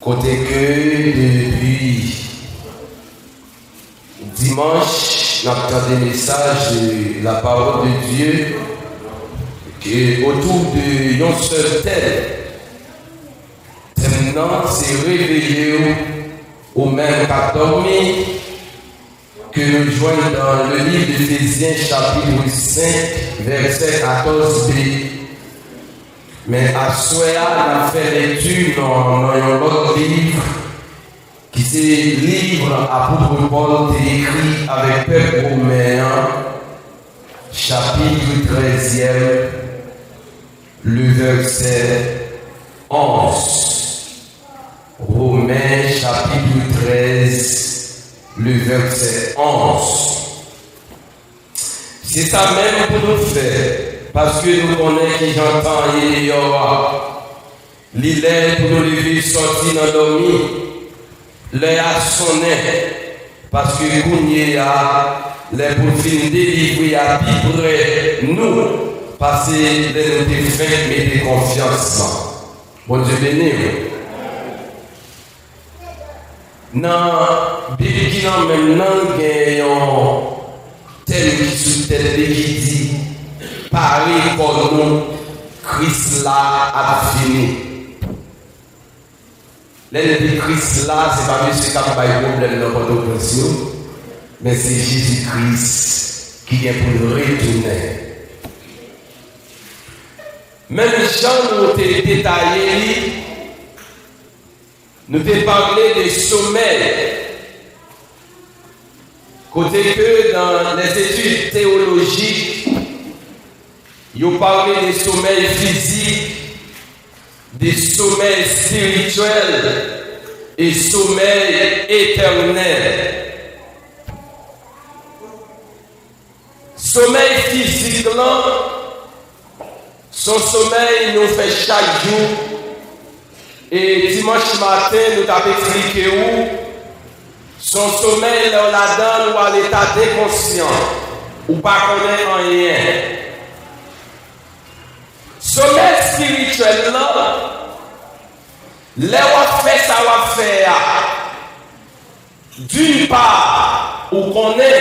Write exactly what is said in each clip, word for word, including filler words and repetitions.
Kote ke depi dimanch, n ap tande mesaj de la parole de Dieu, ke otou de yon sèl tèm. Tèm nan, se reveye w, ou menm k ap dòmi, ke nou jwenn dans le livre d'Éphésiens, chapitre cinq, verset quatorze b. Men aswè a, n ap fè lekti nan, nan yon lòt liv, ki se liv apot Pòl te ekri avèk pèp women an, chapitre trèzyèm, le verset onze. Women, chapitre trèz, le verset onze. Se sa menm pou nou fè, paske nou konnen kijan tan ye deyò a. Li lè pou nou leve sòti nan dòmi. Lè a sonnen, paske kounye a, lè pou l fin delivre a pi pre nou, pase lè nou te fenk mete konfyans lan. Bondye beni w. Nan Bib ki nan men m nan, gen yon tèm ki sou tèt li ki di, pare kò nou, Kris la ap vini. Lè n di Kris la, se pa mesye k ap bay pwoblèm nan Pòtoprens yo, men se Jezi Kris ki gen pou l retounen. Menm jan nou te detaye li, nou te pale de somèy, kote ke dans les études théologiques, yo pale de somèy fizik, de somèy espirityèl e somèy etènèl. Somèy fizik lan, se yon somèy nou fè chak jou. E dimanch maten, nou t ap eksplike w, se yon somèy lè w ladan l, ou a leta denkonsyan, ou pa konnen anyen. Somèy espirityèl lan, lè w ap fè sa w ap fè a, d'une part, ou konnen,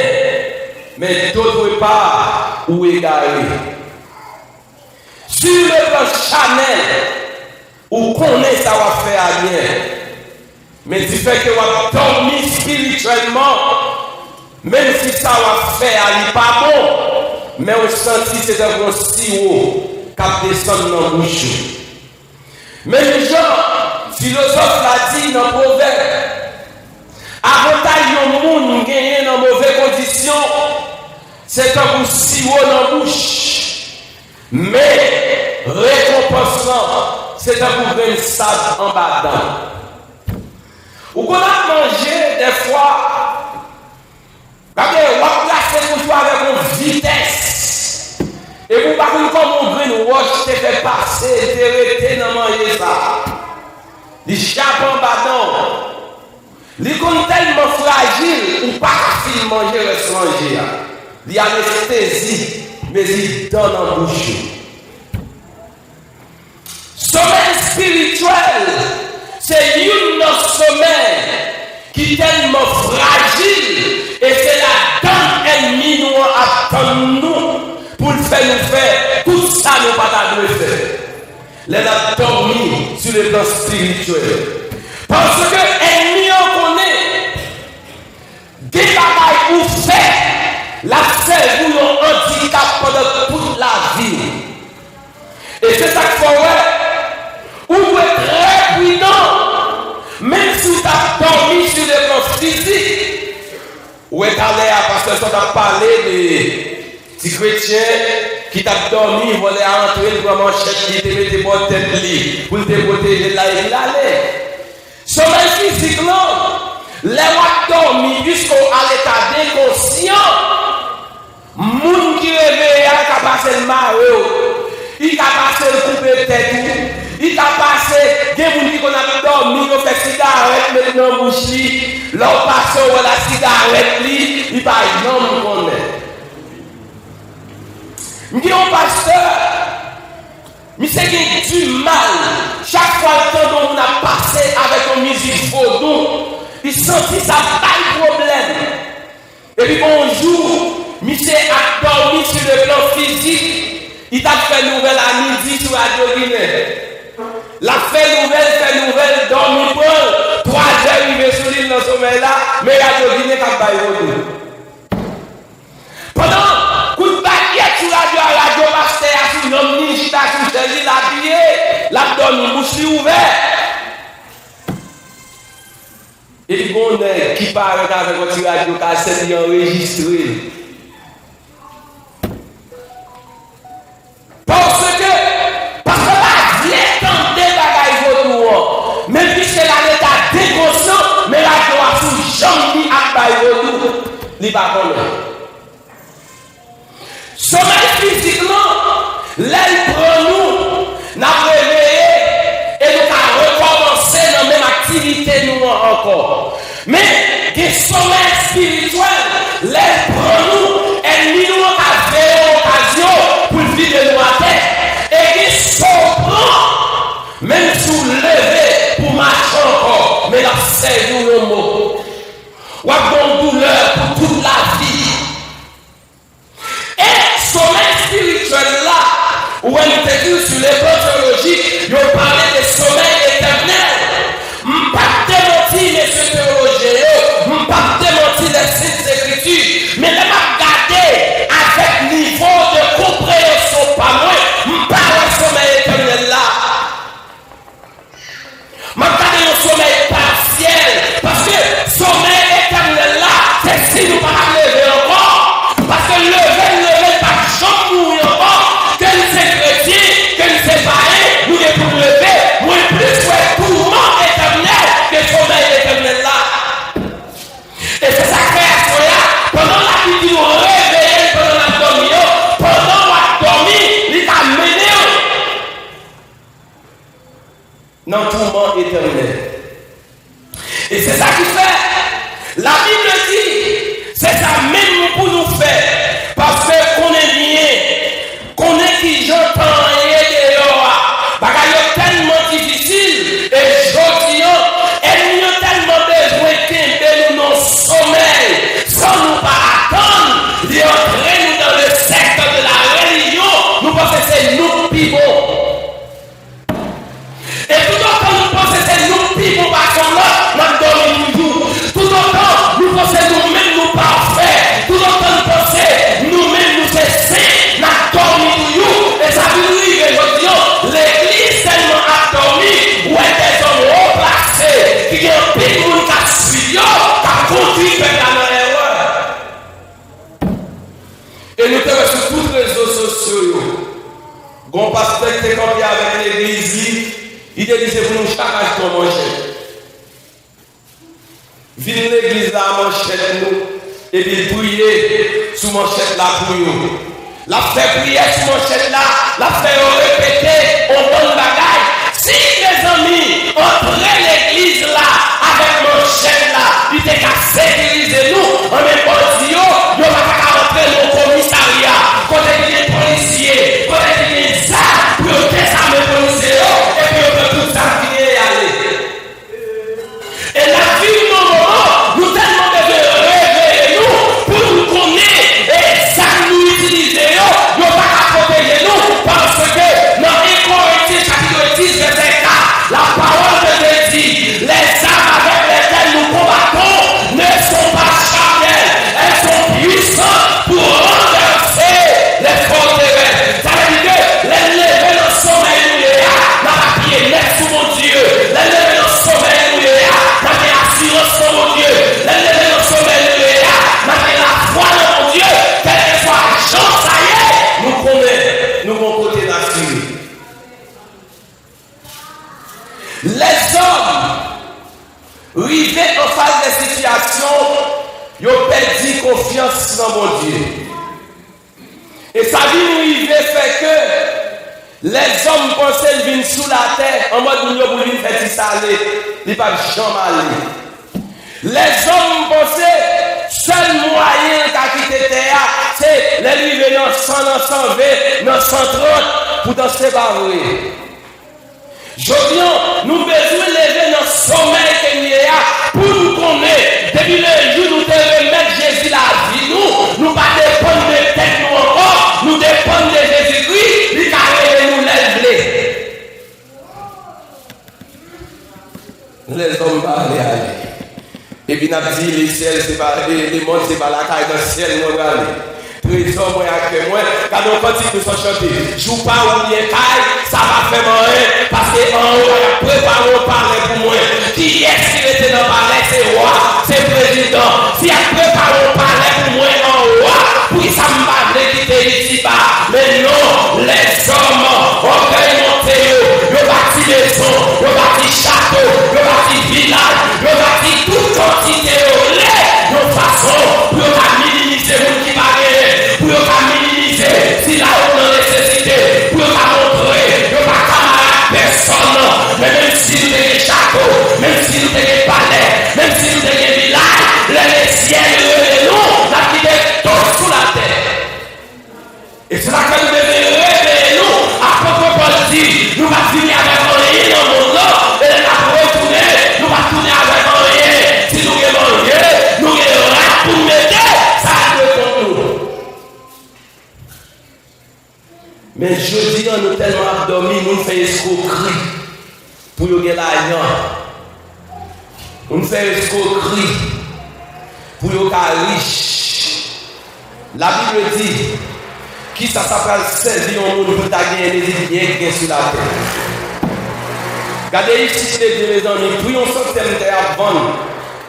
men d'autre part, ou egare. Sur le plan chanèl, ou konnen sa w ap fè a byen. Men difè ke w ap dòmi espirityèlman, menm si sa w ap fè a li pa bon, men w santi se tankou yon siwo k ap desann nan bouch ou. Menm jan filozòf la di nan Pwovèb, avantay yon moun genyen nan move kondisyon, se tankou siwo nan bouch, men rekonpans lan, se tankou grenn sab anba dan. Ou konn ap manje, dèfwa, gade, w ap brase bouch ou avèk yon vitès. Epi w pa konn kòman yon grenn wòch te fè pase, te rete nan manje sa. Li chape anba dan w. Li konn tèlman frajil, ou pa ka fin manje rès manje a. Li anestezi, mezi dan nan bouch ou. Somèy espirityèl se youn nan somèy ki tèlman frajil, e se ladan l ènmi nou an ap tann nou pou l fè nou fè tout sa nou pa ta dwe fè. Lè n ap dòmi sou le plan espirityèl. Paske ènmi an konnen gen bagay ou fè, l ap sèvi w yon andikap pandan tout lavi w. E se sa k fè w wè, ou dwe trè pridan, menm si w t ap dòmi sou le plan fizik. Ou wè talè a, pastè sa t ap pale de ti kretyen ki t ap dòmi, vòlè a antre, l pran manchèt li, te mete bò tèt li, pou l te pwoteje l la, epi l ale. Somèy fizik lan, lè w ap dòmi jiske w a leta denkonsyan, moun ki reveye a ka pase l mare w, li ka pase l koupe tèt ou, li ka pase, gen moun ki konn ap dòmi, yo fè sigarèt met nan bouch li, lè w pase w wè l ak sigarèt li, li pa janm konnen. M gen yon pastè, misye gen dimal, chak fwa l tande yon moun ap pase avèk yon miz santi sa bay pwoblèm. Epi gon jou, misye ap dòmi sou le plan fizik, li t ap fè nouvèl a midi sou Radyo Ginen. L ap fè nouvèl, fè nouvèl, dòmi pran l, twa zè rive sou li, l nan somèy la, men Radyo Ginen k ap bay vodou. Pandan kout bagyèt sou radyo a, radyo pastè a sou janm li, li chita sou chèz li, l abiye, l ap dòmi, bouch li ouvè. Epi gon nèg ki parèt avèk yon ti radyo kasèt, li anrejistre l. Paske, paske l pa vle tande bagay vodou an. Men piske l an eta denkonsyan, men radyo a sou janm li ap bay vodou, li pa konnen. Somèy fizik lan, lè l pran nou, n ap reveye e nou ka rekòmanse nan menm aktivite nou an ankò. Men, gen somèy espirityèl, lè l pran nou, ènmi nou an ka veye yon okazyon pou l vide nou atè. E gen sa w pran, menm si w leve pou w mache ankò, men l ap sèvi w yon mo. W ap gen yon doulè pou tout lavi. E somèy espirityèl la, ou wè nou te di w sou le plan théologique, yo pale de somèy etènèl. M p ap demanti mesye teyolojyen yo, m p ap demanti les saintes écritures, men lè m ap gade avèk nivo de konpreyansyon pa mwen, m pa wè somèy etènèl la. M ap gade yon somèy pasyèl, paske somèy etènèl la, se si nou pa t ap leve ankò. Paske leve n leve n p ap janm mouri ankò. Ke n se kretyen, ke n se payen, nou gen pou n leve. Mwen plis wè touman etènèl ke somèy etènèl la. E se sa k fè aswè a, pandan Labib di nou reveye n pandan n ap dòmi yo, pandan w ap dòmi, li ka mennen w nan touman etènèl. E se sa ki fè, Labib di, se sa menm pou nou fè, paske konnen byen, konnen kijan tan an ye deyò a. Bagay yo tèlman difisil, e jodi an, ènmi yo tèlman bezwen kenbe nou nan somèy, san nou pa atann, li antre nou dans le secte de la religion, nou panse se nou k pi bon. E toutotan nou panse se nou k pi bon pase yon lòt, n ap dòmi toujou. Toutotan nou panse nou menm nou pafè, toutotan nou panse nou menm nou se sen, n ap dòmi toujou. E sa vin rive jodi an, legliz tèlman ap dòmi, ou wè dèzòm wo plase, ki gen anpil moun k ap swiv yo, k ap kondui pèp la nan erè. E nou te wè sou tout rezo sosyo yo, gon pastè ki te kanpe avèk legliz li, li te di se pou nou chak achte yon manchèt. Vin legliz la a manchèt nou, epi l priye sou manchèt la pou yo. L ap fè priyè sou manchèt la, l ap fè yo repete yon bann bagay. Si, mezanmi, antre legliz la avèk manchèt la, li te ka sekirize nou, anben bandi yo, yo pa ta ka antre nan komisarya, kote ki gen polisye, kote ki gen zam, pou yo dezame polisye yo, epi yo pran tout zam ki genyen y ale. E n ap viv nan moman, nou tèlman bezwen reveye nou pou nou konnen, e, zam nou itilize yo, yo pa ka pwoteje nou, paske nan en Korentyen chapit dis vèsè kat, la parole de Dieu dit, les armes avec lesquelles nous combattons ne sont pas charnelles, elles sont puissantes pour renverser les forteresses. Sa vle di ke lè n leve nan somèy nou ye a, n ap apiye nèt sou Bondye. Lè n leve nan somèy nou ye a, n ap gen asirans nan Bondye. Lè n leve nan somèy nou ye a, n ap gen lafwa nan Bondye. Kèlkeswa jan sa ye, nou konnen nou gon kote n asire. Lèzòm rive anfas de sitiyasyon, yo pèdi konfyans nan Bondye. E sa vin rive fè ke lèzòm panse l vin sou latè, an mòd moun yo pou l vin fè ti sale, li p ap janm ale. Lèzòm panse sèl mwayen l ka kite tè a, se lè l rive nan san, nan san ven, nan san trant, poutan se pa vre. Jodi an, nou bezwen leve nan somèy ke n ye a pou nou konnen Lèzòm pa vle ale. Epi n ap di, lesyèl se pa, e, lemonn se pa lakay, nan syèl mwen prale. Trezò mwen ak kè mwen, gade yon kantik nou sot chante. Jou pa ou byen kay, sa pa fè m anyen, paske anwo y ap prepare yon palè pou mwen. Kiyès ki rete nan palè? Se wa, se prezidan. Si y ap prepare yon palè pou mwen anwo a, poukisa m pa vle kite li iba? Men non, lèzòm, ògèy monte yo, yo bati mezon, yo bati chato, yo bati vilaj, yo bati tout kantite yo vle, yon fason pou yo ka minimize moun ki pa genyen, pou yo ka minimize sila yo nan nesesite, pou yo ka montre yo pa ka mal ak pèsòn. Men menm si nou te gen chato, menm si nou te gen palè, menm si nou te gen vilaj, lè lesyèl rele nou, n ap kite tout sou latè. E se sa k fè nou bezwen reveye nou. Apot Pòl di, nou pa t vini avèk anyen nan mond lan, e lè n ap retounen, nou pa t tounen avèk anyen. Si nou gen manje, nou gen rad pou n mete, sa ap dwe kont nou. Men jodi a, nou tèlman ap dòmi, moun fè eskwokri pou yo gen lajan. Moun fè eskwokri pou yo ka rich. Labib di, kisa sa pral sèvi yon moun pou l ta genyen mezi byen k gen sou latè? Gade isit, Bondye, mezanmi, pou yon santyèm tè y ap vann.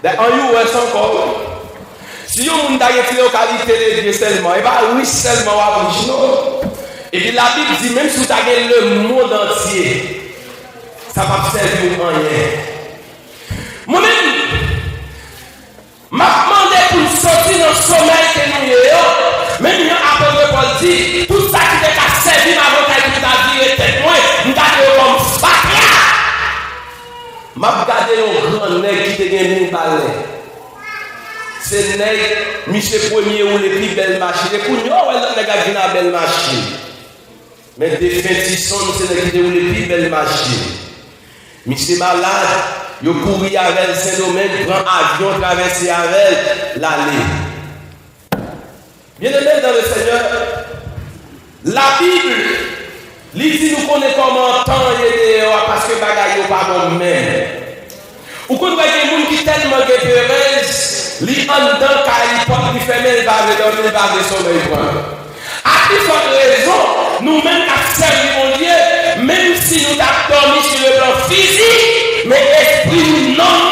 An U S ankò, wi. Si yon moun ta gen ti lokalite Bondye sèlman, e pa rich sèlman w ap rich, non. Epi Labib di, menm si w ta gen lemonn antye, sa p ap sèvi w anyen. Mwen menm, m ap mande pou n soti nan somèy ke nou ye yo. Menm jan apot Pòl di, tout sa ki te ka sèvi m avantay pou m ta vire tèt mwen, m gade yo kòm fatra. M ap gade yon gran nèg ki te gen men balè. Se nèg, misye premye woule pi bèl machin. E kounye a, w wè lòt nèg ap vin ak bèl machin. Men defen Ti Sonn, se nèg ki te woule pi bèl machin. Misye malad, yo kouri avè l Sendomeng, pran avyon, travèse avè l, l ale. Byeneme dan le Senyè, Labib, li di nou konnen kòman tan ye deyò a, paske bagay yo pa bon menm. Ou konn wè gen moun ki tèlman gen perèz, li anndan kay li, pòt li fèmen, li pa vle dòmi, li pa vle somèy pran l. A pi fòt rezon, nou menm k ap sèvi Bondye, menm si nou t ap dòmi sou le plan fizik, men espri nou, nanm